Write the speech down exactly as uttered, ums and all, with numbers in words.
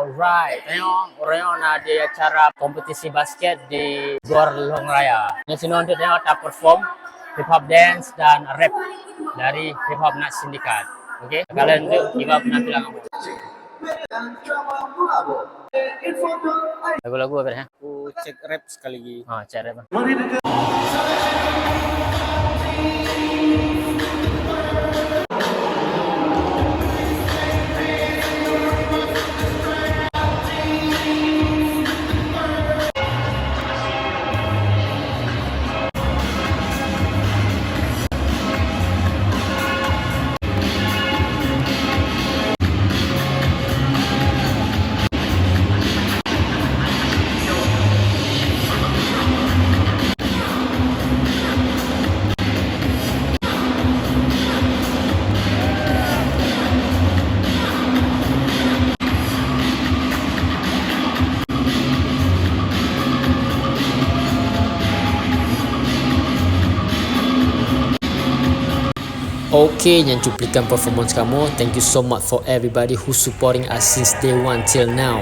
Alright, tanyoe uroe nyoe na di acara kompetisi basket di Gor Lhong Raya. Nyoe sinoe untuk tanyoe ta perform hip hop dance dan rap dari Hip Hop Nut Syndicate. Oke, kalian untuk tiba penampilan kamoe. Lagu-lagu apa ya? Aku cek rap sekali lagi. Ha, cek rap. Oke, nyan cuplikan performance kamoe. Thank you so much for everybody who supporting us since day one till now.